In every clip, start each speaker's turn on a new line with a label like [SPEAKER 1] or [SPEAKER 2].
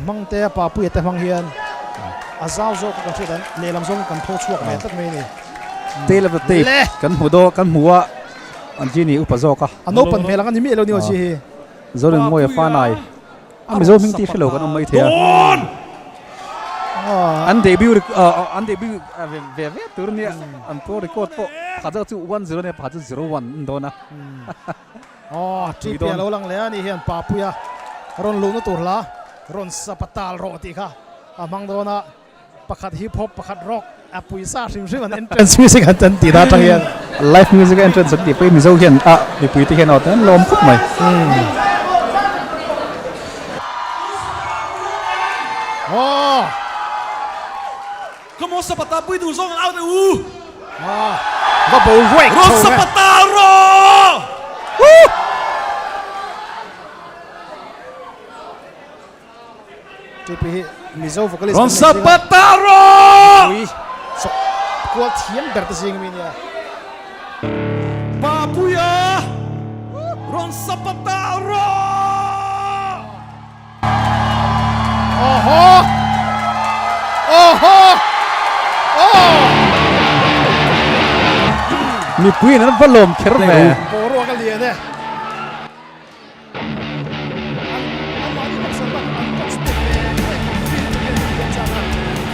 [SPEAKER 1] hmang te Papuia te hmang hian a zau zawk a kan hriat an lehlam zawng kan thaw chhuak ve tlat mai a ni.
[SPEAKER 2] Tail of the tape kan hmu daw kan hmu a an chi ni upa zawk a.
[SPEAKER 1] A naupan hmel ang a ni miah lo ni aw chi hi.
[SPEAKER 2] Zorinmawia Fanai a Mizo hming tih hrelo kan awm mai thei a. An debut an debut ve ve tur nia an pro record pawh pakhat zawk chu 1-0 nia pakhat chu 0-1 an dawn a.
[SPEAKER 1] Aw TP a lo lang leh a ni hian Papuia rawn luhna tur hla rawn sap a tal rawh tih kha a hmang dawn a, pakhat hip hop pakhat rock a puisa hrim hrim an entrance music an tan tih dan atang hian.
[SPEAKER 2] Live music a entrance an tih pawhin Mizo hian a mipui te hian aw an lawm khawp mai.
[SPEAKER 1] Aw.
[SPEAKER 3] Come on Sapata pui duh zawng an out e u.
[SPEAKER 1] Va bo ruai
[SPEAKER 3] Rawn
[SPEAKER 1] chho ve.
[SPEAKER 3] Sapata rawh!
[SPEAKER 1] TP hi Mizo vocalist
[SPEAKER 3] Rawn
[SPEAKER 1] kan nei zinga
[SPEAKER 3] Sapata rawh!
[SPEAKER 1] mipui chawk kual thiam ber te zing ami nia.
[SPEAKER 3] Papuia rawn Sapata rawh!
[SPEAKER 1] Oho! Oho! Oh!
[SPEAKER 2] Mipui in an va lawm kher ve.
[SPEAKER 1] Boruak a lian e. An anmahni boxer bak an coach te leh leh feel te hian an chak a.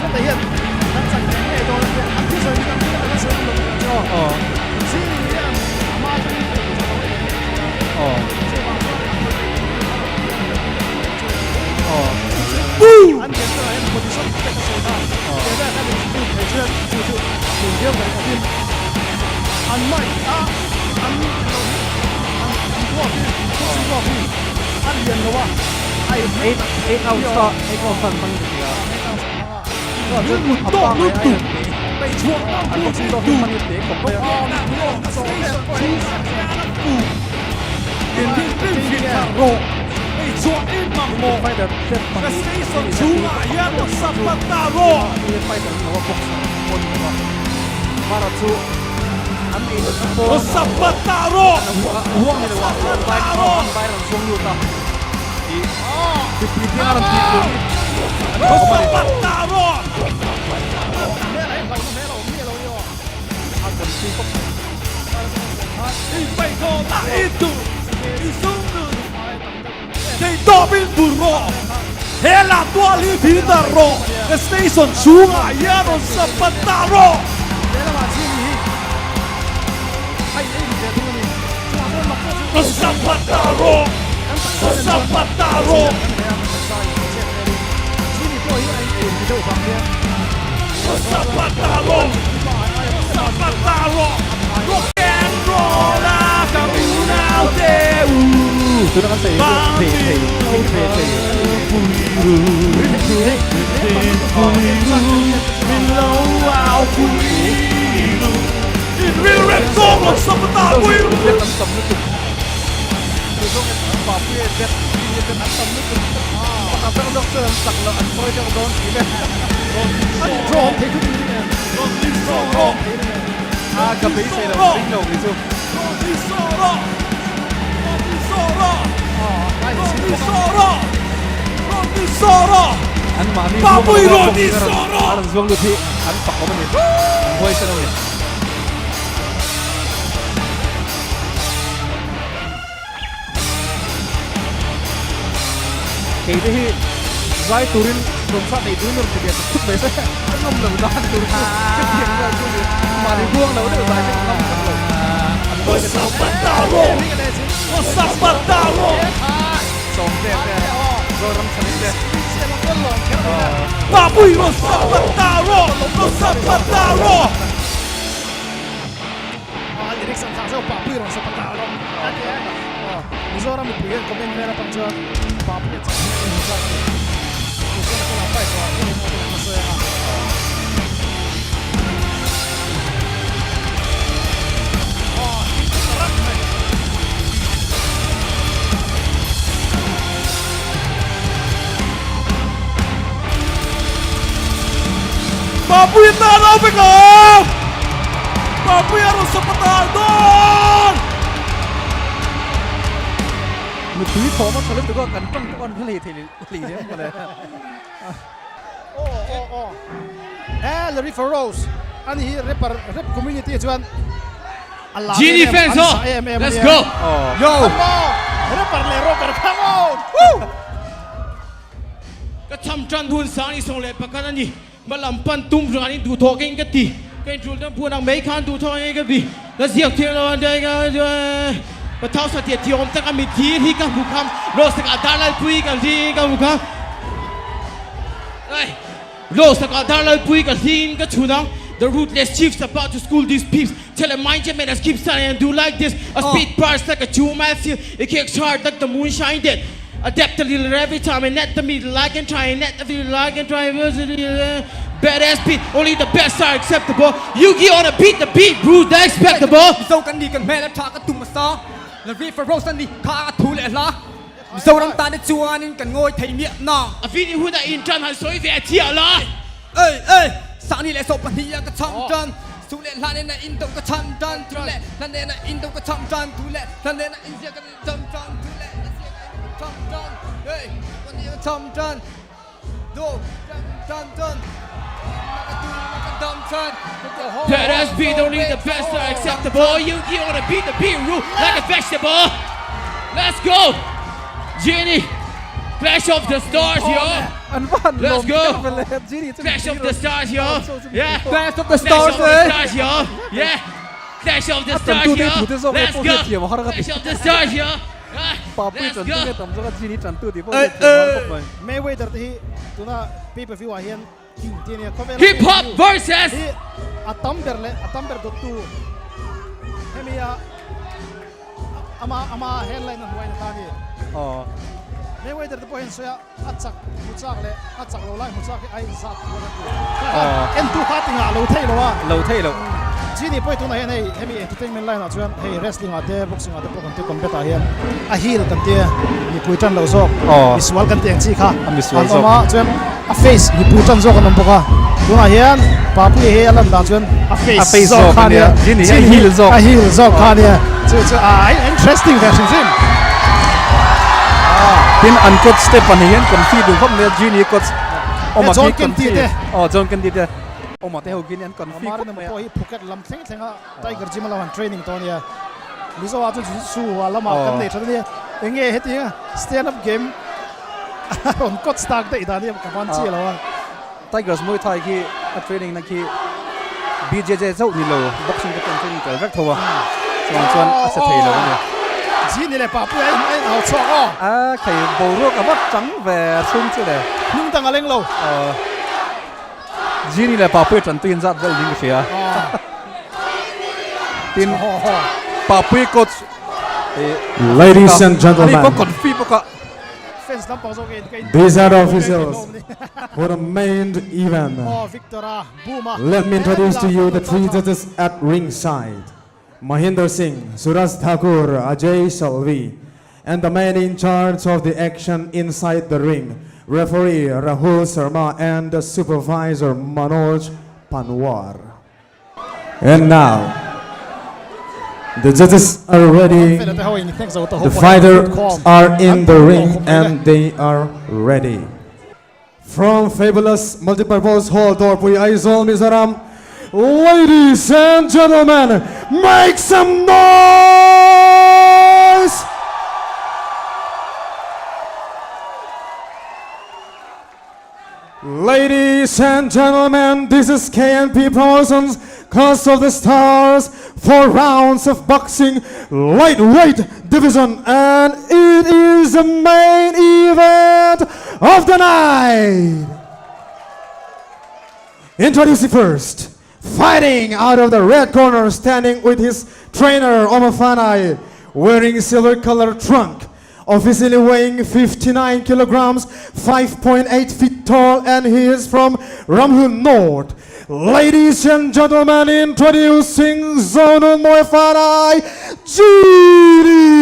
[SPEAKER 1] Heta hian kan chak ngei ngei dawn a tia an thil sawi hi kan thil kan sawi lo tak chu.
[SPEAKER 2] Aw.
[SPEAKER 1] Zing hian ama atangin thil an chak lo em em a tia.
[SPEAKER 2] Aw.
[SPEAKER 1] Chuvang chuan an rawn ei thin a rawn ti a
[SPEAKER 2] Aw.
[SPEAKER 1] An thiam chuan hian position te ka sawi kha. Ke ber khan in thei chuan chu chu a pui viau ka ring a tin. An mic a an lo hi an an glove hi boxing glove hi a lian lo a a in
[SPEAKER 2] Eight eight ounce kha eight ounce kha an hmang in ka hria.
[SPEAKER 1] Eight ounce an hmang a.
[SPEAKER 2] Chuan chuan a pangngai aiin an te. An boxing glove hi hmang in te khawp mai a. Fighter te pahnih fighter an lo a boxer pawh ni lo a Mara chu an ei nat na pawh an huang ni lo a vai an vai rawn zuang lut a ih mipui te a rawn tih tur hi an awm a ni. A kan tui khawp mai.
[SPEAKER 3] Theihtawpin bur rawh, he lah tual hi thi dar rawh, ka station chhungah hian rawn sapat ta rawh. Rawn sapat ta rawh, rawn sapat ta rawh. Rawn sapat ta rawh, rawn sapat ta rawh, rock and roll a ka unaute u.
[SPEAKER 2] Tuna kan sawi chu thei thei thing thei thei a ni. Bet an tam lutuk. Papuia bet bet an tam lutuk. Pakhat zawk zawk chuan an chak loh an sawi deuh dawn tih vel. A ka beisei lo ka ring lo kei chu. An mahni huang lo a boxing a rawn zuang lut hi an fak awm a ni. An huaisen a ni. Kei te hi zai turin rawn nei turin rawn ti ve ta thut mai se a ngam lo dan tur chu ka thiam vel chu ni mahni huang lo deuh zai chu ka ngam tak lo an buai te sawm te te Zoram chhanin te
[SPEAKER 1] A lyrics an thlah zauh Papui rawn sa pata rawh a ti a. Mizoram mipui hian comment vel atang chuan Papui a chak hi a inhmu zat a ni. Chu chuan a tunah fight tawh ah hian engemaw te kan la sawi ang a. Aw in ta rak mai.
[SPEAKER 3] Papui tan a vek ang! Papui a rawn sapatal dawn!
[SPEAKER 2] Mipui thawm a tha lutuk a, kan tawng pawh an hre hlei thei hlei hle mawle.
[SPEAKER 1] Aw aw aw e Larry Farrows ani hi rapper rap community chuan a lar em em an sa em em
[SPEAKER 3] Let's go
[SPEAKER 2] Yo
[SPEAKER 1] Come on rapper leh rocker come on Woo
[SPEAKER 3] Ka cham tan hun sang ni 11 a ni. Hma lam pan tum ruangin duhthawh ka in ka ti. Ka intul deuh pun ang mai khan duhthawh ang in ka ti. Ka ziak thiam lo ang deuh ka Pathau satliah thiam awm tak a mit thir hi ka hmu kham. Rose takah Darlalpui ka hling ka hmu kham. Ai Rose takah Darlalpui ka hling ka chhun ang. The ruthless chiefs about to school these peeps. Tell a mind your manners keep silent and do like this. A speed burst like a two mile seal. It kicks hard like the moon shine dead. Adapt a little every time and net the middle I can try and net the middle I can try Badass beat, only the best are acceptable Yugi on a beat, the beat, bruise the expectable
[SPEAKER 4] Mizo kan ni kan hmel a tha ka tum asa La ri for rose an ni kha a thu leh hla Mizoram tan te chuanin kan ngawi thei miah na.
[SPEAKER 3] A vini hun a in tan han sawi ve a chiah la.
[SPEAKER 4] Ei ei Sahni leh sawh pahnih a ka cham tan Su leh hla nen a in do ka cham tan Thu leh hla nen a in do ka cham tan Thu leh hla nen a in ziah ka Cham tan thu leh a ziak a in cham tan hey ka ni a cham tan do cham tan tan ka tu na ka dam tan
[SPEAKER 3] Badass beat only the best are acceptable You you wanna beat the beat root like a vegetable Let's go Genie Clash of the stars yo Let's go Clash of the stars yo Yeah
[SPEAKER 4] Clash of the
[SPEAKER 3] Clash
[SPEAKER 4] stars
[SPEAKER 3] of the stars yo Yeah Clash of the Stars yo Let's go Clash of the Stars yo
[SPEAKER 2] Papui
[SPEAKER 3] Let's
[SPEAKER 2] tan
[SPEAKER 3] go
[SPEAKER 2] tu nge tam zawk a Genie tan tu tih pawh hriat thiam har khawp mai.
[SPEAKER 1] Mayweather te hi tuna pay per view ah hian king tih a nia khawvel
[SPEAKER 3] Hip hop versus
[SPEAKER 1] hi a tam ber leh a tam ber dawttu hemi a ama ama headline a hnuaiin a ta a ni.
[SPEAKER 2] Aw.
[SPEAKER 1] Mayweather te pawh hian sawi a. A chak hmu chak leh a chak lo lai hmu chak hi a inzat tur a ti. Entu kha ti ngah lo thei lo a.
[SPEAKER 2] Lo thei lo.
[SPEAKER 1] Genie pawh hi tunah hian hei hemi entertainment line ah chuan hei wrestling ah te boxing ah te pawh kan ti combat ah hian a heel kan tia mipui tan lo zawk misual kan tih ang chi kha an awm a chuan a face mipui tan zawk an awm bawk a tunah hian Papuia hi a lan dan chuan a face zawk kha ania
[SPEAKER 2] Genie hi a heel zawk
[SPEAKER 1] a heel zawk kha ania chu chu a interesting ve hrim hrim.
[SPEAKER 2] Tin an coach te pahnih hian confi duh khawp mai a Genie coach Awma khi confi aw John Kenty te Awma te ho khi an confi khawp mai a.
[SPEAKER 1] Pawh hi Phuket lam thleng thleng a Tiger Gym a lo han training tawh ania Mizo ah chuan Jiu-Jitsu ah lamah kan nei tha ania enge heti ang stand up game a rawn coach tak daih dan hi ka van chiah lo a.
[SPEAKER 2] Tigers Muay Thai khi a training na khi BJJ chauh ni lo boxing te pawh an training tel vek tho a chuan chuan a che thei lo a ni.
[SPEAKER 1] Genie leh Papuia a in hau chhuak aw.
[SPEAKER 2] A khei boruak a vak chang ve chhung chu le.
[SPEAKER 1] Hnung dang a leng lo.
[SPEAKER 2] Aw Genie leh Papuia tan tuin zat vel ding ka hria. Tin Papuia coach
[SPEAKER 5] Ladies and gentlemen.
[SPEAKER 2] Ani pawh confi bawk a.
[SPEAKER 5] These are the officials for the main event. Let me introduce to you the three judges at ringside. Mahinder Singh, Suraj Thakur, Ajay Salvi, and the man in charge of the action inside the ring, referee Rahul Sharma and the supervisor Manoj Panwar. And now, the judges are ready. The fighters are in the ring and they are ready. From fabulous multipurpose hall, Dawrpui Aizawl, Mizoram, ladies and gentlemen, make some noise! Ladies and gentlemen, this is KNP Promotions, Clash of the Stars, four rounds of boxing, lightweight division, and it is the main event of the night. Introducing first, fighting out of the red corner, standing with his trainer Omafanai, wearing silver colored trunk, officially weighing 59 kilograms, 5.8 feet tall, and he is from Ramhlun North. Ladies and gentlemen, introducing Zonunmawia Fanai Genie!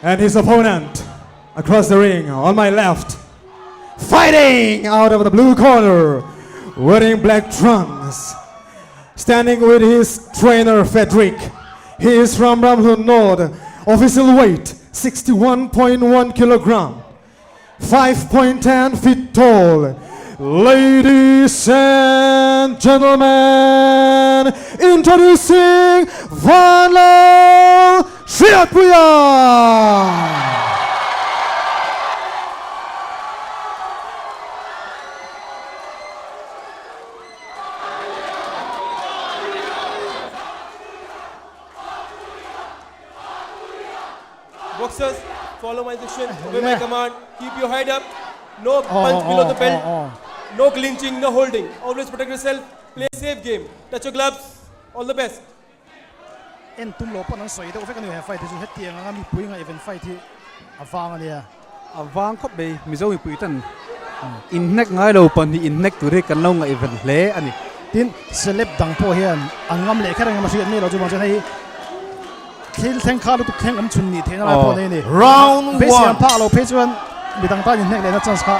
[SPEAKER 5] And his opponent across the ring on my left, Fighting out of the blue corner, wearing black trunks, standing with his trainer Frederick. He is from Ramhlun North, official weight 61.1 kilogram, 5.10 feet tall. Ladies and gentlemen, introducing Vanlal Hriatpuia!
[SPEAKER 6] Boxers, follow my instruction, obey my command, keep your head up, no punch below the belt, no clinching, no holding. Always protect yourself, play a safe game. Touch your gloves, all the best.
[SPEAKER 1] En tum lo pawn an sawi deuh vek a ni he fight hi chu hetiang anga mipui ngaihven fight hi a vang a nia.
[SPEAKER 2] A vang khawp mai, Mizo mipui tan inhnek ngai lo pahnih inhnek tur hi kan lo ngaihven hle a ni.
[SPEAKER 1] Tin, celeb dang pawh hian an ngam leh kher engemaw hriat mai lo chuvang chuan hei hi thil thleng kha lutuk thleng awm chhun nih theihna lai pawh nei a ni.
[SPEAKER 5] Round
[SPEAKER 1] Beisei
[SPEAKER 5] one.
[SPEAKER 1] an phak lo phei chuan midang tan inhnek lehna chance kha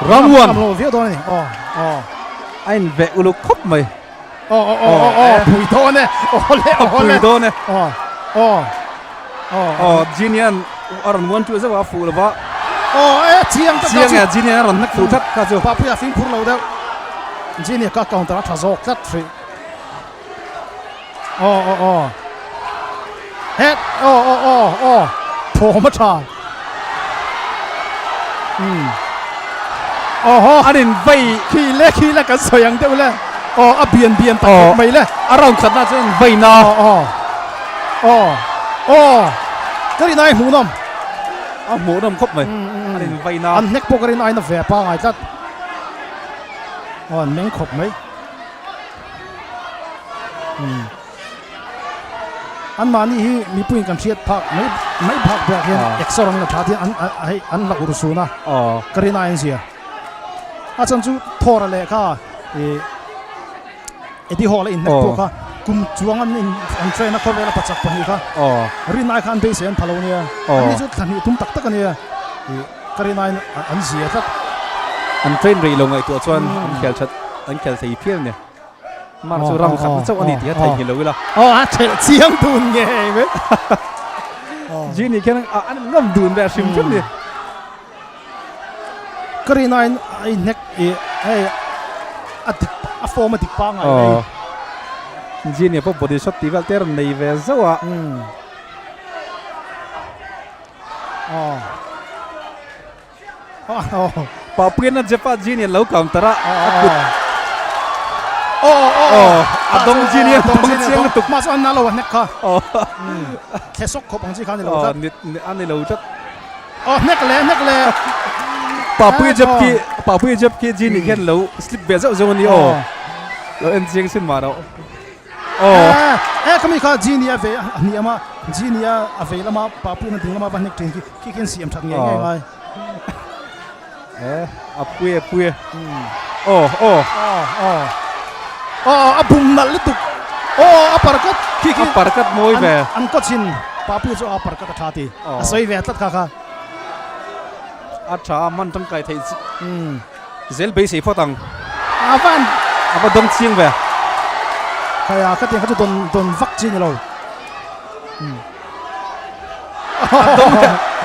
[SPEAKER 2] Round one.
[SPEAKER 1] ngam lo viau dawn a ni. Aw aw.
[SPEAKER 2] A inveh uluk khawp mai.
[SPEAKER 1] Aw aw aw aw aw pui dawn e aw le aw le
[SPEAKER 2] pui dawn e
[SPEAKER 1] aw aw aw
[SPEAKER 2] aw Ginian a rawn one two zeuh a fuh lova
[SPEAKER 1] aw e chiang tak
[SPEAKER 2] chiang e Ginian a rawn hnek fuh tlat kha chu
[SPEAKER 1] Papuia fimkhur lo deuh Ginia ka counter a tha zawk tlat hrih aw aw aw het aw aw aw aw thawm a tha um aw haw
[SPEAKER 2] an in vei
[SPEAKER 1] khi le khi le kan sawi ang deuh le aw a bian bian tak khawp mai le
[SPEAKER 2] a round khatna chuan an vei na
[SPEAKER 1] aw aw aw aw ka rin ai hmuhnawm
[SPEAKER 2] a hmuhnawm khawp mai an in vei na
[SPEAKER 1] an hnek pawh ka rin ai na ve pangai tlat aw an meng khawp mai um Anmahni hi mipuiin kan hriat phak mai mai phak buak hian exer an la tha hian an hei an hlauh ru sun a ka rin aiin zia. A chhan chu Thawra leh kha ih Eddie Hall a inhnek pawh kha kum chuang an in an train a khawvel a pachak pahnih kha rin ai kha an beisei an pha lo nia. Anni chu thla hnih tum tak tak a nia ih ka rin aiin an zia tlat.
[SPEAKER 2] An train rei lo ngaihtuah chuan an khel that an khel thei phian a ni. Mar chu ram khat na chauh a ni tih a theihnghilh lo ila.
[SPEAKER 1] Aw a thelh chiang dun ngei mai.
[SPEAKER 2] Genie khian an ngam dun ve a hrim hrim ni.
[SPEAKER 1] Ka rin aiin a inhnek i hei a dik a form a dik pangngai mai.
[SPEAKER 2] Genie pawh body shot tih vel te a rawn nei ve zauh a.
[SPEAKER 1] Aw.
[SPEAKER 2] Papuian a Jepa Genie lo counter a, a kut a dawng Genie a dawng chiang lutuk.
[SPEAKER 1] Mahse an na lo a hnek kha. Thle sawk khawp ang chi kha a ni lo tlat.
[SPEAKER 2] A ni lo tlat.
[SPEAKER 1] Aw hnek le hnek le.
[SPEAKER 2] Papuia Jep khi Papuia Jep khi Genie khian lo slip ve zauh zauh a ni aw. Lo en chiang sin mah loh.
[SPEAKER 1] Aw. E khami kha Genie a ve a hniam a Genie a vei lama Papuian a ding lama va hnek thin khi. Khi khian siam that ngei ngei ngai.
[SPEAKER 2] E, a pui e pui e. Aw, aw.
[SPEAKER 1] Aw, aw. Aw, a bum nalh lutuk. Aw, a parkat khi khi.
[SPEAKER 2] A parkat mawi ve.
[SPEAKER 1] An coach in Papu chu a parkat a tha ti. A sawi ve tlat kha kha.
[SPEAKER 2] A tha a man tangkai theih chi. Zel beisei phawt ang.
[SPEAKER 1] A van.
[SPEAKER 2] A va dawng chiang ve.
[SPEAKER 1] Khaia khatiang kha chu dawn dawn vak chi ni lo.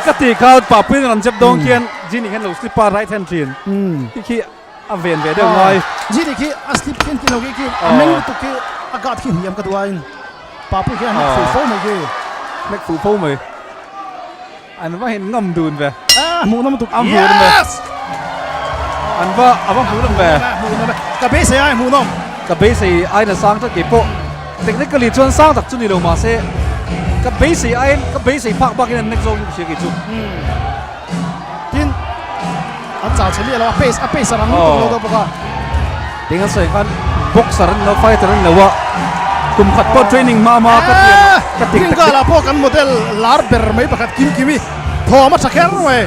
[SPEAKER 2] Ka ti kha Papuiin rawn zep dawn khian Genie hian lo slip a right hand thin khi khi a ven ve deuh ngai.
[SPEAKER 1] Genie khi a slip khian khi lo khi khi a meng lutuk khi a guard khi hniam ka duh aiin Papui khi a hnek fuh fo mai khi.
[SPEAKER 2] Hnek fuh fo mai. An va hin ngam dun ve.
[SPEAKER 1] A hmuh nawm lutuk.
[SPEAKER 2] A hmuh nawm ve. An va a va hmuh nawm ve.
[SPEAKER 1] Hmuh nawm ve. Ka beisei ai hmuh nawm.
[SPEAKER 2] Ka beisei ai na sang tlat keipawh. Technically chuan sang tak chu ni lo mahse ka beisei aiin ka beisei phak bakin an nek zawk in ka hria kei chu.
[SPEAKER 1] Tin an chau chhe miah lo a pace a pace a rang lutuk lo deuh bawk a.
[SPEAKER 2] Tin an sawi khan boxer an ni lo fighter an ni lo a kum khat pawh training hma hma ka ti ka ti
[SPEAKER 1] Ringka lah pawh kan model lar ber mai pakhat Kim Kimi thawm a tha kher mai.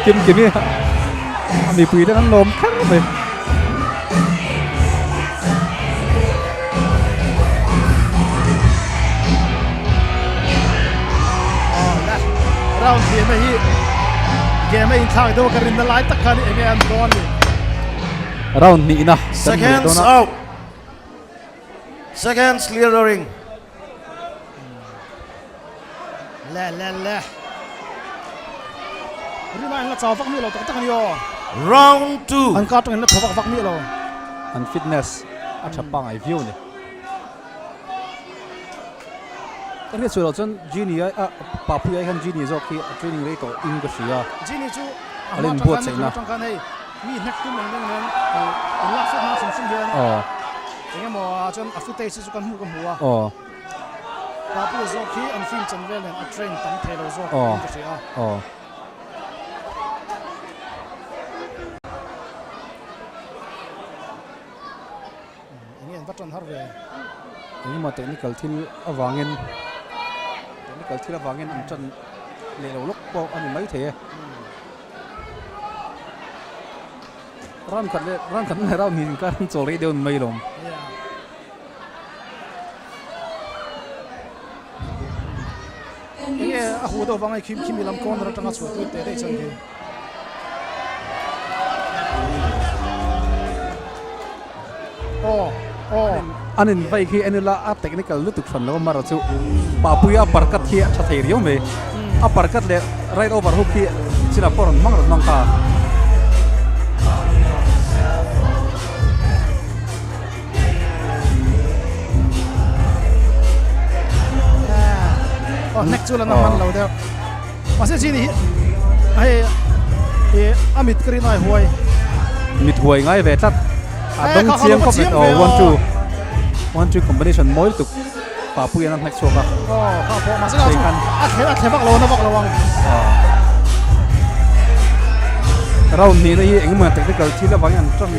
[SPEAKER 2] Kim Kimi a mipui te an lawm kher mai.
[SPEAKER 1] Round hnihna hi game a inthlak deuh a ka rinna lai tak khan enge an dawn ni.
[SPEAKER 2] Round hnihna kan hmu leh
[SPEAKER 7] Seconds
[SPEAKER 2] dawn a.
[SPEAKER 7] out. Seconds clear the ring.
[SPEAKER 1] Le le le. Rina in la chau vak mi lo tak tak a ni aw.
[SPEAKER 7] Round 2.
[SPEAKER 1] An ka tang in la thaw vak vak mi lo.
[SPEAKER 2] An fitness a tha pangai viau a ni. Ka hriat sual loh chuan Genie ai a Papuia ai khan Genie zawk hi a training rei tawh in ka hria.
[SPEAKER 1] Genie chu a hma atang khan atang khan hei mi hnek tum ang deuh nen in lak fat hma hrim hrim hian eng emaw chuan a footage hi chu kan hmu ka hmu a. Papuia zawk hi an film chan vel nen a train tam thei lo zawk in ka hria. Enge an va tan har ve.
[SPEAKER 2] Engemaw technical thil avangin technical thil avangin an tan leh lo lawk pawh a ni mai thei e. Round khat leh round khat leh round hnih inkar an chawl rei deuh ni mai lawm.
[SPEAKER 1] Enge a hu deuh vang a khim khimi lam corner atanga chhuah tir teh daih chuan khi. Aw aw.
[SPEAKER 2] An in vai khi en ila a technical lutuk hran lo a mara chu Papuia a parkat khi a tha thei riau mai. A parkat leh right over hook khi chinah pawh rawn hmang rawn hmang kha.
[SPEAKER 1] Aw hnek chu la na hman lo deuh. Mahse chi ni hi hei ih a mit ka rin ai huai.
[SPEAKER 2] Mit huai ngai ve tlat. A dawng chiang khawp mai. Aw one two one two combination mawi lutuk Papuia an hnek chhuak a.
[SPEAKER 1] Aw kha pawh mahse chu a thle a thle vak lo na vak lo ang.
[SPEAKER 2] Round hnihna hi engemaw technical thil avangin an tan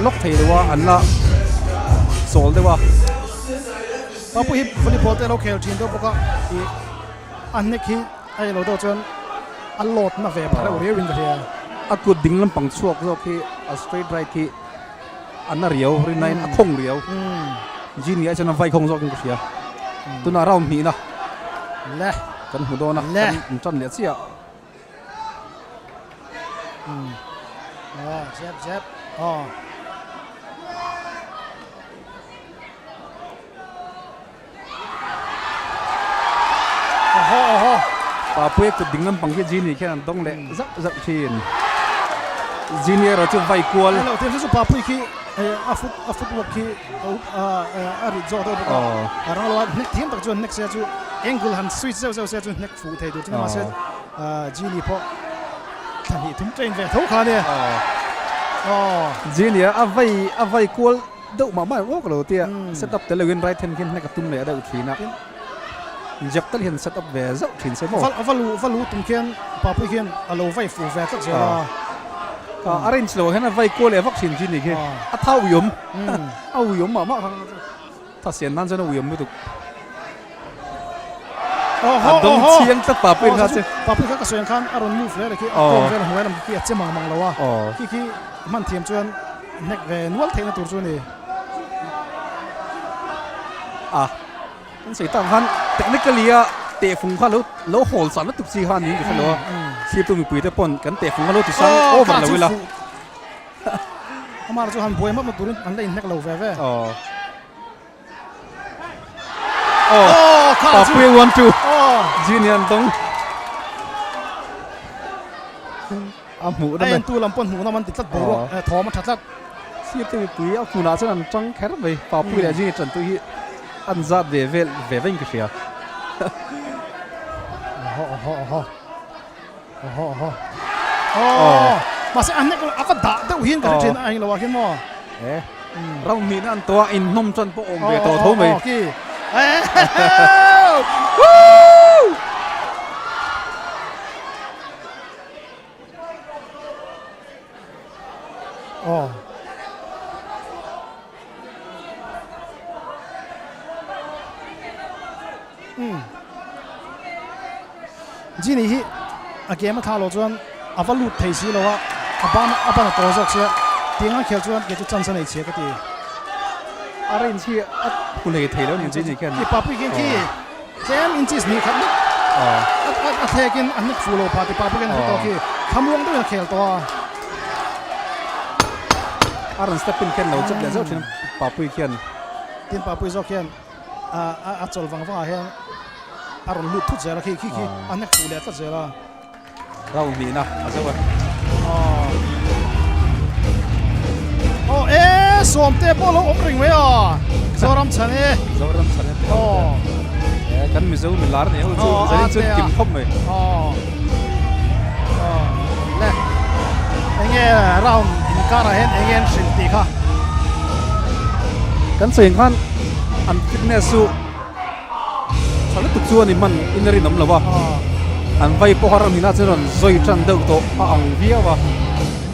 [SPEAKER 2] lawk thei lo a an la chawl deuh a.
[SPEAKER 1] Papuia hi volleyball te a lo khel thin deuh bawk a ih. A hnek hi a ilo deuh chuan a load na ve pha reuh riau in ka hria.
[SPEAKER 2] A kut ding lampang chhuak zawk hi a straight right hi a na riau rin aiin a khawng riau. Genie ai chuan a vai khawng zawk in ka hria. Tunah round hnihna
[SPEAKER 1] Le
[SPEAKER 2] kan hmu dawn a, kan intan leh chiah.
[SPEAKER 1] Aw jab jab aw. Oho oho.
[SPEAKER 2] Papuia kut ding lampang khi Genie khian an dawng leh zauh zauh thin. Genie erawh chu vai kual.
[SPEAKER 1] Hello tiang chu Papuia khi a foot a footwork khi a rit zawk deuh bawk a. A rang lo a hnek thiam tak chuan hnek se chu angle han switch zeuh zeuh se chu hnek fuh thei tur chu ni mahse Genie pawh thla hnih thum train ve tho kha nia.
[SPEAKER 2] Genie a vai a vai kual. Deuh mah mah rawk lo tia set up tel loin right hand khian hnek a tum leh deuh thin a, jab tal hian set up ve zauh thin se maw.
[SPEAKER 1] Va lu va lu tum khian Papui khian a lo vai fuh ve tlat zel a.
[SPEAKER 2] A range lo ah hian a vai kual leh vak thin chu ni khi a tha uiawm a uiawm mah mah kha tha sian nan chuan a uiawm lutuk. A dawng chiang tlat Papui kha chu.
[SPEAKER 1] Papui kha ka sawi ang khan a rawn move hle khi a kawng vel a hnuai lam khi a che mang mang lo a khi khi hman thiam chuan Hnek ve nual theihna tur chu a ni.
[SPEAKER 2] A, kan sawi tak khan technically a tehfung kha lo lo hawl chah lutuk chi kha niin ka hre lo a, thlir tu mipui te pawn kan tehfung kha lo ti sang over lo ila.
[SPEAKER 1] Amah chu han buai map na turin an la inhnek lo ve ve.
[SPEAKER 2] Aw. Aw, Papuia 1 2. Junior dawng. A hmuh na
[SPEAKER 1] mai. A entu lam pawh hmuh na man ti tlat boruak thawm a tha tlat.
[SPEAKER 2] Sir te mipui a hmunah chuan an tang kher mai. Papui leh Jini tantu hi an zat ve vel ve vein ka hria.
[SPEAKER 1] Oho oho oho. Oho oho. Aw. Mahse a hnek a va dah deuh hian ka hre thin a englo ah khian maw.
[SPEAKER 2] E. Round hnihna an tawh a inhnawm tan pawh awm ve tawh tho mai.
[SPEAKER 1] Aw khi. Aw. Umm. Genie hi a game a thlah loh chuan a va lut thei si lo a, a ban a ban a tawl zawk sia, tiang a khel chuan kei chu chance a nei chhia ka ti.
[SPEAKER 2] A range hi a phu hlei thei lo ni Genie khian.
[SPEAKER 1] Khi Papui khian khi tlem inches hnih khat lek. A thlekin a hnek fuh lo phah ti Papui khian a hre tawh khi. Thlamuang deuhin a khel tawh a.
[SPEAKER 2] A rawn step in khian lo chep leh zeuh thin a Papui khian.
[SPEAKER 1] Tin Papui zawk hian a chawl vang vangah hian a rawn lut thut zel a khi khi khi a hnek fuh leh tlat zel a.
[SPEAKER 2] Round hnihna a zo a.
[SPEAKER 1] Aw e Sawmte pawh lo awm reng mai a Zoram chhan e.
[SPEAKER 2] Zoram chhan e. Aw. E kan Mizo milar nei ho chu zanin chu kim khawp mai.
[SPEAKER 1] Aw. Aw le enge round inkarah hian enge an hrilh tih kha.
[SPEAKER 2] Kan sawi ang khan an fitness chu Tha lutuk chu a ni hman in a rinawm lo a, an vai pawh a ram inah chuan rawn zawi tan deuh tawh a ang viau a,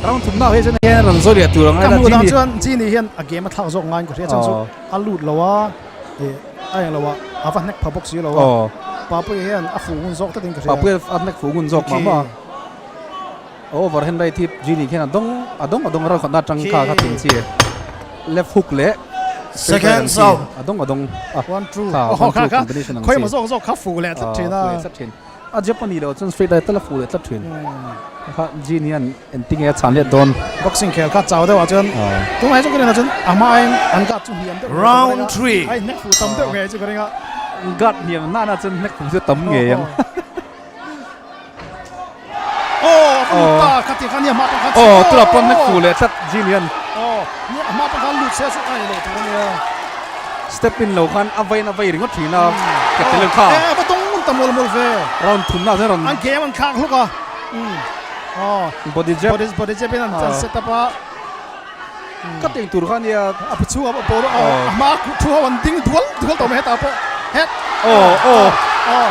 [SPEAKER 2] round thumna ah hi chuan hian rawn zawi leh tur ang
[SPEAKER 1] Ka hmuh dan chuan Genie hian a game a thlak zawk ngaiin ka hria chuan chu a lut lo a, ih a eng lo a, a va hnek pha bawk si lo a, Papuia hian a fuh ngun zawk tlatin ka hria.
[SPEAKER 2] Papuia a hnek fuh ngun zawk mah mah a, overhand right hi Genie khian a dawng a dawng a dawng a round khatna atang kha kha thing chi left hook leh straight right ang chi a dawng a dawng a kha one two combination ang chi
[SPEAKER 1] khawi maw zawk zawk kha fuh leh tlat thin a
[SPEAKER 2] fuh leh tlat thin a Japan nih loh chuan straight right tal a fuh leh tlat thin kha Genie hian engtinge a chhan let dawn
[SPEAKER 1] boxing khel kha chau deuh ah chuan tunah hi chuan ka rin ah chuan a hma aiin an guard chu hniam deuh
[SPEAKER 7] round 3
[SPEAKER 1] a inhnek fuh tam deuh ngei chu ka ring a
[SPEAKER 2] guard hniam nana chuan hnek fuh chu tam ngei ang.
[SPEAKER 1] Oh, kha ti kha nia hma pang khan
[SPEAKER 2] Oh, tura pawn nek fu leh tlat Jillian.
[SPEAKER 1] Oh, nia hma pang khan lut se chu ai lo tur ania.
[SPEAKER 2] Step in lo khan a vain a vai ringawt thin a. Ka tel kha.
[SPEAKER 1] Eh, va tawng ngun ta mual mual ve.
[SPEAKER 2] Round thum na chuan rawn.
[SPEAKER 1] An game an khak hluk a. Oh.
[SPEAKER 2] Body jab.
[SPEAKER 1] Body body jab in an set up a.
[SPEAKER 2] Ka teng tur kha nia.
[SPEAKER 1] A chhung a ball a hma thu ho an ding dual dual tawh mai hetah pawh. Het.
[SPEAKER 2] Oh oh.
[SPEAKER 1] Oh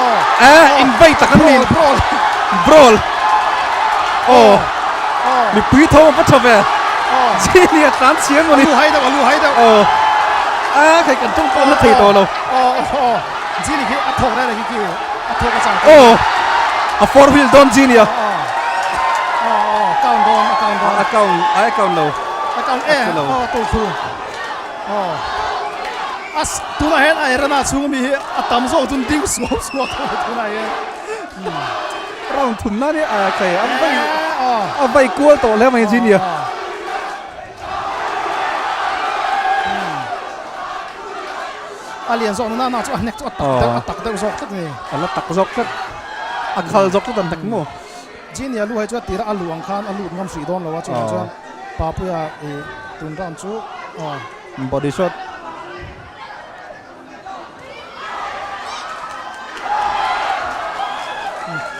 [SPEAKER 1] oh.
[SPEAKER 2] Eh in vai tak an ni.
[SPEAKER 1] Brawl.
[SPEAKER 2] Brawl. Oh.
[SPEAKER 1] Oh.
[SPEAKER 2] Mipui tho a va tha ve.
[SPEAKER 1] Oh.
[SPEAKER 2] Chi nia tlan chiang mawni.
[SPEAKER 1] A lu hai deuh a lu hai deuh.
[SPEAKER 2] Oh. A khai kan tawng pawh na thei tawh lo.
[SPEAKER 1] Oh oh. Jini khi a thawk reng khi khi a thawk a chang.
[SPEAKER 2] Oh. A four wheel dawn Jini a.
[SPEAKER 1] Oh oh count dawn a count dawn.
[SPEAKER 2] A count a count lo.
[SPEAKER 1] A count e oh to thu. Oh. As tuna hian a erana chhung mi hi a tam zawk chun ding suau suau tho tuna hian.
[SPEAKER 2] Round thum na ni a kai a vai a vai kual tawh hle mai Jini a.
[SPEAKER 1] A lian zawk nana na chu a hnek chu a tak deuh a tak deuh zawk tlat ni.
[SPEAKER 2] A la tak zawk tlat. A khal zawk tlat an hnek maw?
[SPEAKER 1] Genie a lu hai chu a tira a luh ang khan a lut ngam hrih dawn lo a chuvang chuan Papuia i tun round chu aw.
[SPEAKER 2] Body shot.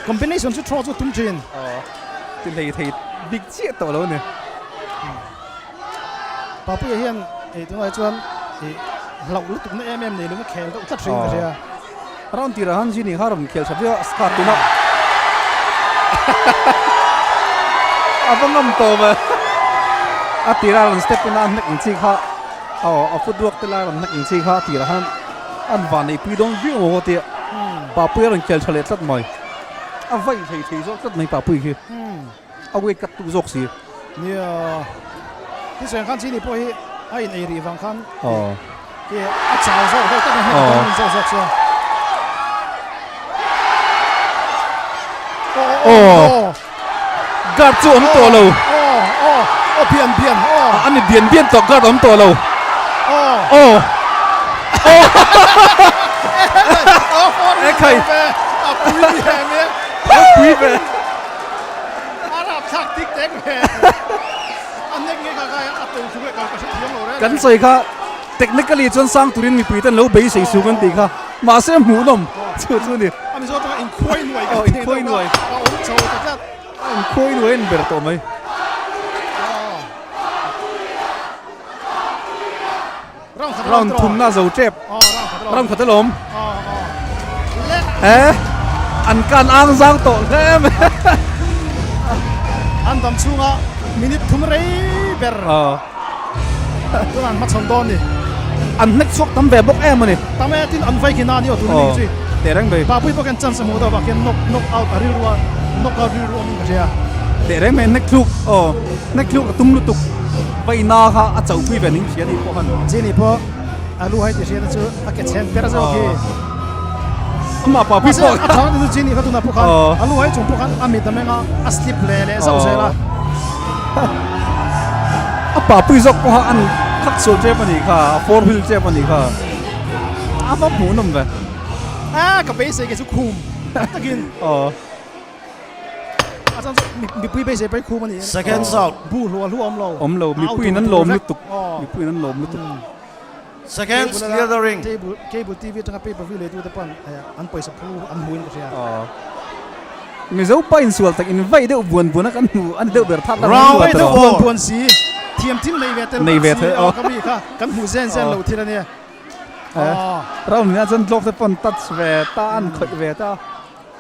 [SPEAKER 1] Combination chu throw chu tum thin.
[SPEAKER 2] Aw. Ti hlei thei bik chiah tawh lo a ni.
[SPEAKER 1] Papuia hian ei tunah chuan ih hlauh lutuk na em em nei lung a khel deuh tlat hring ka hria.
[SPEAKER 2] Round tirah khan Genie kha rawn khel tha viau a scar tuna a va ngam tawp e. A tirah rawn step in a hnek ang chi kha aw a footwork te lai rawn hnek ang chi kha a tirah khan an van neihpui dawn viau maw aw tia Papuia rawn khel tha leh tlat mai. A vai thei thei zawk tlat mai Papuia khi. A weight cut tuk zawk si.
[SPEAKER 1] Nia, Tiseng khan chini pawh hi a in ei rih vang khan i a chau zawk deuh tak a hnek dawn in zawk zawk chuan.
[SPEAKER 2] Aw, guard chu awm tawh lo.
[SPEAKER 1] Aw, aw, aw, bian bian, aw.
[SPEAKER 2] A ni bian bian tawh guard awm tawh lo.
[SPEAKER 1] Aw.
[SPEAKER 2] Aw. Aw.
[SPEAKER 1] E
[SPEAKER 2] khai.
[SPEAKER 1] A pui ve.
[SPEAKER 2] A pui ve.
[SPEAKER 1] A rapthlak tik tek ve. A nek nge ka kai a to thung leh ka ka hrethiam lo reng.
[SPEAKER 2] Kan sawi kha technically chuan sang turin mipui ten lo beisei suk an tih kha mahse hmuhnawm chu chu ni.
[SPEAKER 1] A mizo atanga inkhuai nuai kan tih
[SPEAKER 2] inkhuai nuai.
[SPEAKER 1] A awm chho ta tlat.
[SPEAKER 2] A inkhuai nuai a in ber tawh mai.
[SPEAKER 1] Round
[SPEAKER 2] thumna zo tep. Round khat alawm. Eh an kan ang zang tawh hle mai.
[SPEAKER 1] An dam chhunga minute thum rei ber. Tun an hmachhawn dawn ni.
[SPEAKER 2] An hnek chhuak tam ve bawk em a ni.
[SPEAKER 1] Tam e tin an vai khi na ni aw tun a ni chi.
[SPEAKER 2] Teh reng mai.
[SPEAKER 1] Papui pawh khian chance a hmuh deuh vang khian knock knock out a rilru a knock out rilru awmin ka hria.
[SPEAKER 2] Teh reng mai hnek thluk aw hnek thluk a tum lutuk. Vaina kha a chauhpui ve ning hria ni pawh khan.
[SPEAKER 1] Jenny pawh a lu hai ti hriat na chu a ke chhen per zawk hi.
[SPEAKER 2] Amah pa pui pawh.
[SPEAKER 1] A thang te chu Genie kha tunah pawh khan a lu hai chung pawh khan a mit a meng a, a slip leh leh zauh zel a.
[SPEAKER 2] A pa pui zawk pawha an khak sual tep a nih kha, a four wheel tep a nih kha. A va hmuhnawm ve.
[SPEAKER 1] A ka beisei ke chu khum takin.
[SPEAKER 2] Aw.
[SPEAKER 1] A chan chu mipui beisei pawh hi khum a ni.
[SPEAKER 7] Seconds out.
[SPEAKER 1] Bu hluah hluah awm lo.
[SPEAKER 2] Awm lo, mipuiin an lawm lutuk. Mipuiin an lawm lutuk.
[SPEAKER 7] Seconds clear the ring.
[SPEAKER 1] Cable cable TV atanga pay per view lei tute pawn an pawisa phu an hmu in ka hria.
[SPEAKER 2] Mizo pa insual tak in vai deuh buan buan a kan hmu a ni deuh ber that la
[SPEAKER 7] Round
[SPEAKER 1] Vai deuh buan buan si thiam thil nei ve tel
[SPEAKER 2] Nei ve
[SPEAKER 1] si
[SPEAKER 2] thei
[SPEAKER 1] aw ka mi kha kan hmu zen zen lo thil a nia.
[SPEAKER 2] Round nia chuan glove te pawn touch ve ta an khawih ve ta.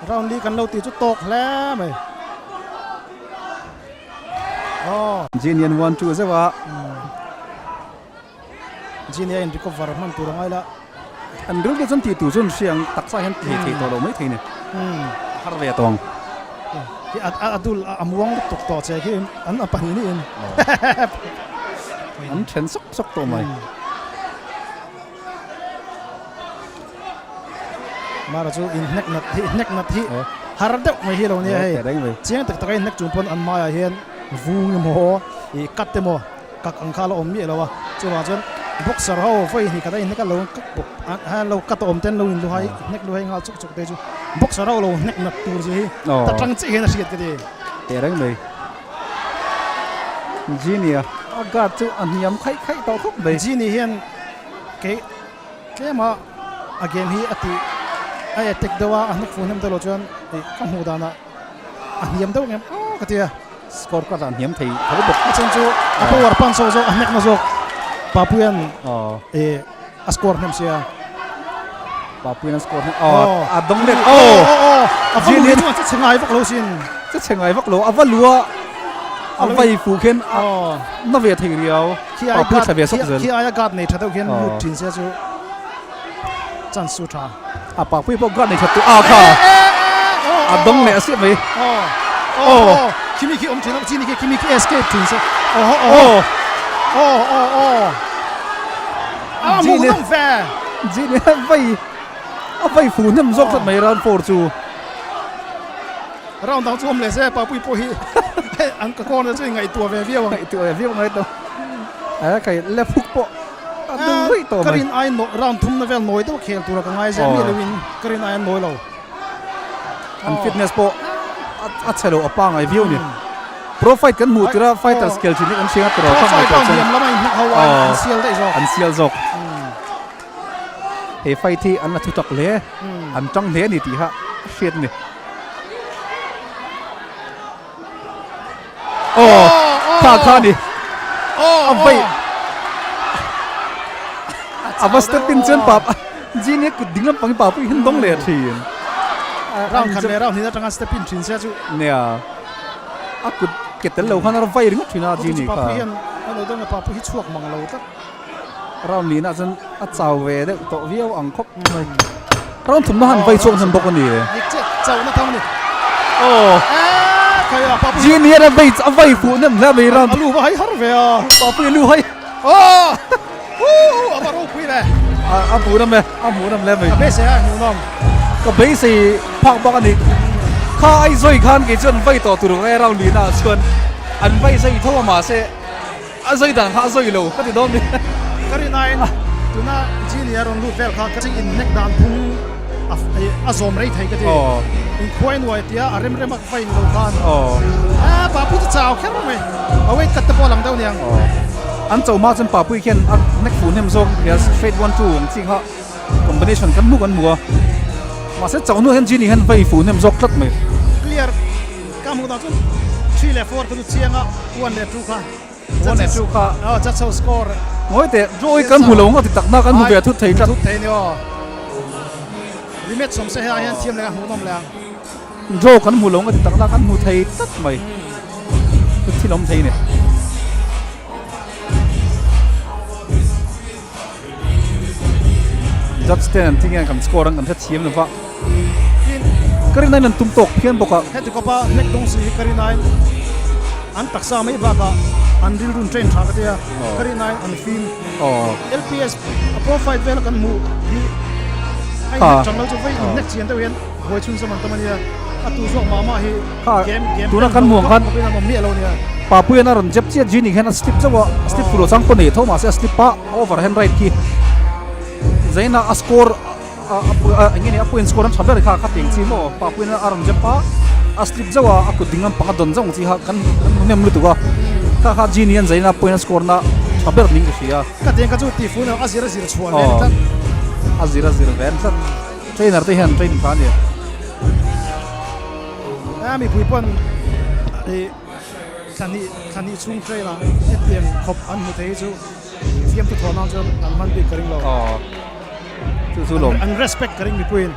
[SPEAKER 1] Round li kan lo tih chu tawk hle mai.
[SPEAKER 2] Genian 1 2 zeuh a.
[SPEAKER 1] Genie in recover hman tur a ngai la.
[SPEAKER 2] An rilru chuan tih tur chu an hria ang, taksa hian thei thei tawh lo mai thei ni. A har ve tawh ang.
[SPEAKER 1] Khi a dul a muang lutuk tawh che khi an a pahnih niin.
[SPEAKER 2] An then sawk sawk tawh mai.
[SPEAKER 1] Mara chu in hnek nat hi hnek nat hi har deuh mai hi lo nia hei. Chiang tak taka in hnek chung pawn an hmaiah hian vung emaw ih cut emaw Kak ang kha a la awm miah lo a, chuvang chuan boxer ho vawi hnih khat a inhnek a lo kak bawk a, lo cut a awm ten lo in luhai hnek luhai nghal chuk chuk te chu boxer ho lo hnek nat tur chi hi ta tang chiah hian a hriat ka ti.
[SPEAKER 2] Teh reng mai. Genie a guard chu a hniam khaih khaih tawh khawp mai.
[SPEAKER 1] Genie hian kei tlema a game hi a tih a attack deuh a, a hnek fuh hnem deuh loh chuan ka hmuh danah a hniam deuh ngem aw ka ti a.
[SPEAKER 2] Score card ah hniam thei tho bawk.
[SPEAKER 1] A chhan chu a power punch ho zawk a hnek na zawk Papuian eh a score hnem sia.
[SPEAKER 2] Papuian a score hnem aw a dawng let aw
[SPEAKER 1] a va lu hi chuan che chhe ngai vak lo sin.
[SPEAKER 2] Che chhe ngai vak lo a va lu a a vai fuh khian a na ve thei riau. Papui tha ve sawk zel.
[SPEAKER 1] Khi aia guard nei tha deuh khian lut thin sia chu chance chu tha.
[SPEAKER 2] A Papui pawh guard nei that tu a kha a dawng leh a siah mai.
[SPEAKER 1] Aw khimi khi awm thin a chini khi khimi khi escape thin se aw aw aw aw aw a mu nawm ve.
[SPEAKER 2] Jini a vai a vai fu hnem zawk tlat mai round 4 chu.
[SPEAKER 1] Round dang chu awm leh se Papui pawh hi an ka corner chu ngaihtuah ve viau ang.
[SPEAKER 2] Ngaihtuah ve viau ngai tawh. A kai left hook pawh a dul ruih tawh mai.
[SPEAKER 1] Ka rin ai round thumna vel nawi deuh khel tura ka ngai zel mi loin ka rin ai an nawi lo.
[SPEAKER 2] An fitness pawh a chhe lo a pangai viau ni. Pro fight kan hmuh tirh a fighter skill thin hi kan hria tawh
[SPEAKER 1] Pro fight pawh hniam lama inhnek ho a an sial daih zawk.
[SPEAKER 2] An sial zawk. He fight hi an la thu tak hle. An tang hle a ni tih kha a hriat a ni. Aw kha kha a ni. A vai a va step in chuan pa Genie kut ding lampang hi pa pawh hian dawng leh thin.
[SPEAKER 1] Round khat leh round hnih atanga step in thin sia chu.
[SPEAKER 2] Nia a kut ke tel lo khan a vai ringawt thin a Genie kha.
[SPEAKER 1] Pa pawh hian a lo dawng a pa pawh hi chhuak mang lo tlat.
[SPEAKER 2] Round lihna chuan a chau ve deuh tawh viau ang khawp mai. Round thumna han vai chhuak hnem bawk a ni.
[SPEAKER 1] Dik chiah chauhna tham a ni.
[SPEAKER 2] Aw. Genie hian a vai a vai fuh hnem hle mai round.
[SPEAKER 1] A lu va hai har ve a.
[SPEAKER 2] Papui a lu hai.
[SPEAKER 1] Aw. Woo! A va ropui ve.
[SPEAKER 2] A a hmuh nawm e, a hmuh nawm hle mai.
[SPEAKER 1] Ka beisei a hmuh nawm.
[SPEAKER 2] Ka beisei phak bawk a ni. Kha ai zawi khan kei chuan vai tawh tur nge round lihna ah chuan an vai zai tho a mahse A zai dan kha a zai lo ka ti dawn ni.
[SPEAKER 1] Ka rin aiin tuna Genie a rawn lut vel kha ka in hnek dan phung a zawm rei thei ka ti. Inkhuai nuai tia a rem rem a ka in lo khan. A Papu chu chau kher mai. A weight cut te pawh a lang deuh niang.
[SPEAKER 2] An cho hma chuan Papu khian a hnek fuh hnem zawk nia straight one two ang chi kha combination kan hmu kan hmu a. Mahse cho hnu hian Genie hian vai fuh hnem zawk tlat mai.
[SPEAKER 1] Clear ka hmuh dan chuan 3 leh 4 kha chu chiang a 1 leh 2 kha.
[SPEAKER 2] 1 leh 2 kha.
[SPEAKER 1] Aw judge ho score.
[SPEAKER 2] Ngawi teh draw hi kan hmu lo nga ti takna kan hmu ve thut thei tlat.
[SPEAKER 1] Thut thei ni aw. Rematch awm se hei hian thiam leh a hmuhnawm leh ang.
[SPEAKER 2] Draw kan hmu lo nga ti takna kan hmu thei tlat mai. Thil awm thei ni. Judge ten an thing hian kan score ang kan hrethiam lova. Ka rin aiin an tum tawk phian bawk a.
[SPEAKER 1] Heti kawpa hnek dawng si hi ka rin aiin an taksa mai bakah an rilrun train tha ka tia. Ka rin aiin an fim. LPS a pro fight vela kan hmuh hi A inhnek chang lo chu vei inhnek chian deuh hian buai chhunzawm an tam a nia. A tu zawk mah mah hi game game
[SPEAKER 2] Tuna kan hmuh ang khan
[SPEAKER 1] khawp in an awm miah lo nia.
[SPEAKER 2] Papuian a rawn jab chiat Genie hian a slip zauh a, a slip fuh lo chang pawh nei tho mahse a slip a, a overhand right khi Zaina a score eng nge ni a point score an tha ber kha kha tiang chi maw Papuian a rawn jab a, a slip zauh a, a kut ding lampang a dawn zauh ang chi kha kan hmu hnem lutuk a, kha kha Genie an Zaina point a score na tha ber ning ka hria.
[SPEAKER 1] Ka tiang kha chu ti fuh lo a zir a zir chhuah ve tlat.
[SPEAKER 2] A zir a zir ve tlat. Trainer te hian train tha a ni.
[SPEAKER 1] A mipui pawn i thlahnih thlahnih chhung train ah hetiang khawp an hmu thei hi chu fiamthu thawh nan chuan an hman bik ka ring lo.
[SPEAKER 2] Aw chu chu lawm.
[SPEAKER 1] An respect ka ring mipuiin.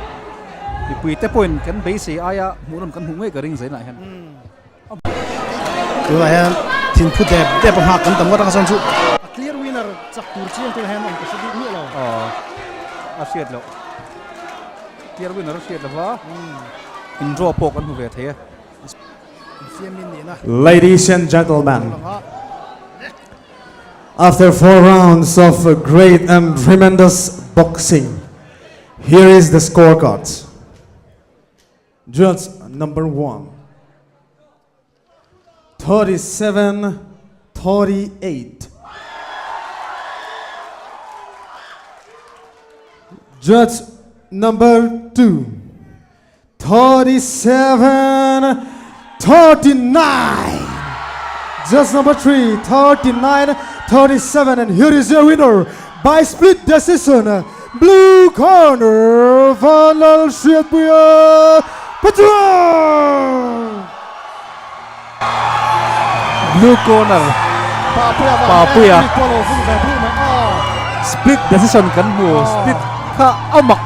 [SPEAKER 2] Mipui te pawhin kan beisei aia hmuhnawm kan hmuh ngei ka ring zel ah hian.
[SPEAKER 1] Tunah hian thinphu dep dep a nghak kan tam ngawt a chuan chu a clear winner chak tur chiang tunah hian awm ka hre bik miah lo.
[SPEAKER 2] Aw a hriat loh clear winner a hriat lova in draw pawh kan hmu ve thei e.
[SPEAKER 5] Ladies and gentlemen, after four rounds of great and tremendous boxing, here is the scorecards. Judge number one, 37 38. Judge number two, 37 39. Judge number three, 39 37. And here is your winner by split decision. Blue corner, Vanlal Hriatpuia Pathuam!
[SPEAKER 2] Blue corner, Papuia Split decision kan hmu, split kha a mak,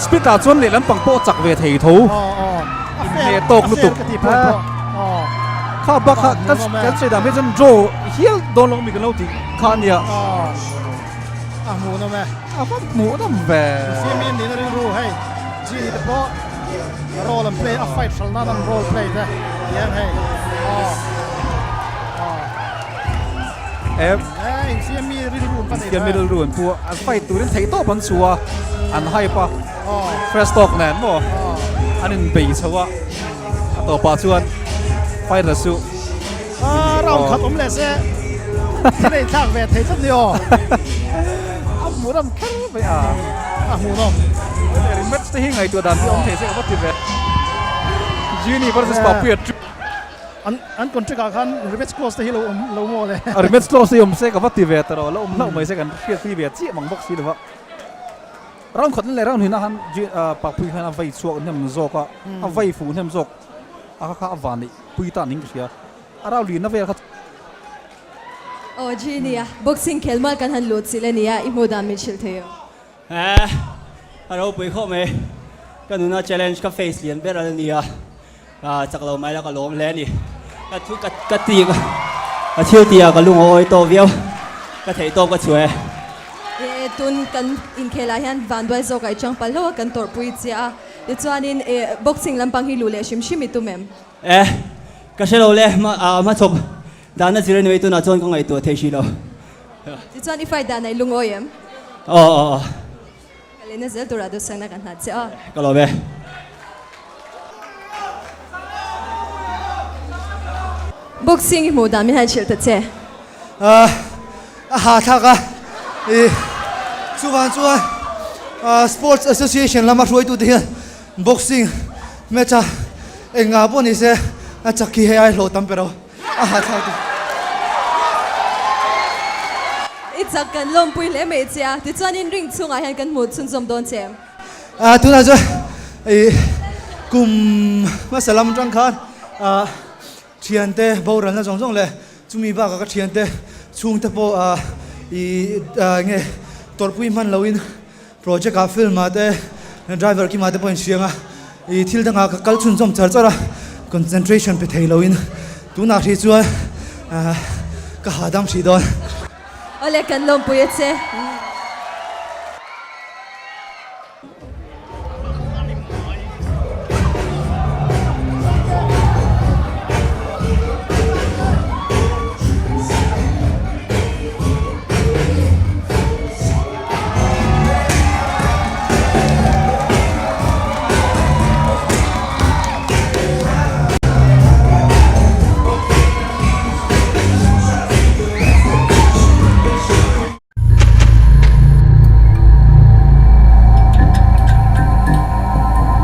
[SPEAKER 2] split ah chuan lehlam pang pawh chak ve thei tho, inhmeh tawk lutuk. Kha bak kha kan sawi dan phei chuan draw hial dawn lo mi kan lo tih kha a nia.
[SPEAKER 1] A hmuh nawm e.
[SPEAKER 2] A va hmuh nawm ve.
[SPEAKER 1] Simin nin a rilru hei Genie te pawh role an play a fight hral nan an role play te tiang hei aw aw
[SPEAKER 2] e
[SPEAKER 1] eh infiam mi rilru an va nei
[SPEAKER 2] infiam mi rilru an pu a an fight turin theih tawp an chu a an hype a fresh talk nen maw an in bei chho a a tawpah chuan fighter chu
[SPEAKER 1] Ah, round khat awm leh se. Thil ei thlak ve thei tlat ni aw.
[SPEAKER 2] A hmuh ram kher mai a.
[SPEAKER 1] A hmuh nawm.
[SPEAKER 2] Rematch te hi ngaihtuah dan hi awm thei se ka va ti ve. Genie versus Papuia trip.
[SPEAKER 1] An an contract ah khan rematch clause te hi lo awm lo maw le.
[SPEAKER 2] A rematch clause hi awm se ka va ti ve ta rawh. Lo awm hlauh mai se kan hriat pui ve chiah mang bawk si lo va. Round khat leh round hina khan Papuia khan a vei chhuak hnem zawk a, a vei fuh hnem zawk a kha a van neih. Pui ta ning ka hria. A rau lin na vel kha.
[SPEAKER 8] Aw Genie a boxing khel mual kan han lut chilh a nia, i hmuh dan min hrilh thei o.
[SPEAKER 9] Eh, a ropui khawp mai. Ka nuna challenge ka face lian ber a nia. Ah, chak lo mai la ka lawm hle a ni. Ka thu ka ka ti ka thil tih ah ka lung a awi tawh viau. Ka theih tawp ka chhuah e.
[SPEAKER 8] Eh, tun kan inkhel ah hian vanduai zawk ah i chang palh hlauh a, kan tawrhpui chiah a. Tichuanin eh boxing lampang hi luh leh hrim hrim i tum em?
[SPEAKER 9] Eh, ka hre lo le, hma ah hmachhawp dahna zir anyway tunah chuan ka ngaihtuah thei hrih lo.
[SPEAKER 8] Tichuan i fight dan a i lungawi em?
[SPEAKER 9] Aw aw aw.
[SPEAKER 8] Ka lehna zel turah duhsakna ka hnat che aw.
[SPEAKER 9] Ka lawm e.
[SPEAKER 8] Boxing i hmuh dan min han hrilh ta che.
[SPEAKER 10] A hahthlak a, i chuvang chuan Sports Association lama hruaitute hian Boxing match a engah pawh ni se a chak hi hei ai hlawh tam ber a, a hahthlak deuh.
[SPEAKER 8] I chak kan lawmpui hle mai che a, tichuanin ring chhungah hian kan hmuh chhunzawm dawn che.
[SPEAKER 10] A tunah chuan i kum hmasa lam atang khan a thiante boralna zawng zawng leh chumi bakah ka thiante chhungte pawh a i nge tawrhpui hman loin Project ah film ah te driver kima te pawh in hriang a, ih thil dangah ka kal chhunzawm char char a, concentration pe thei loin tunah hrih chuan ah ka hahdam hrih dawn.
[SPEAKER 8] Awle kan lawmpui a che.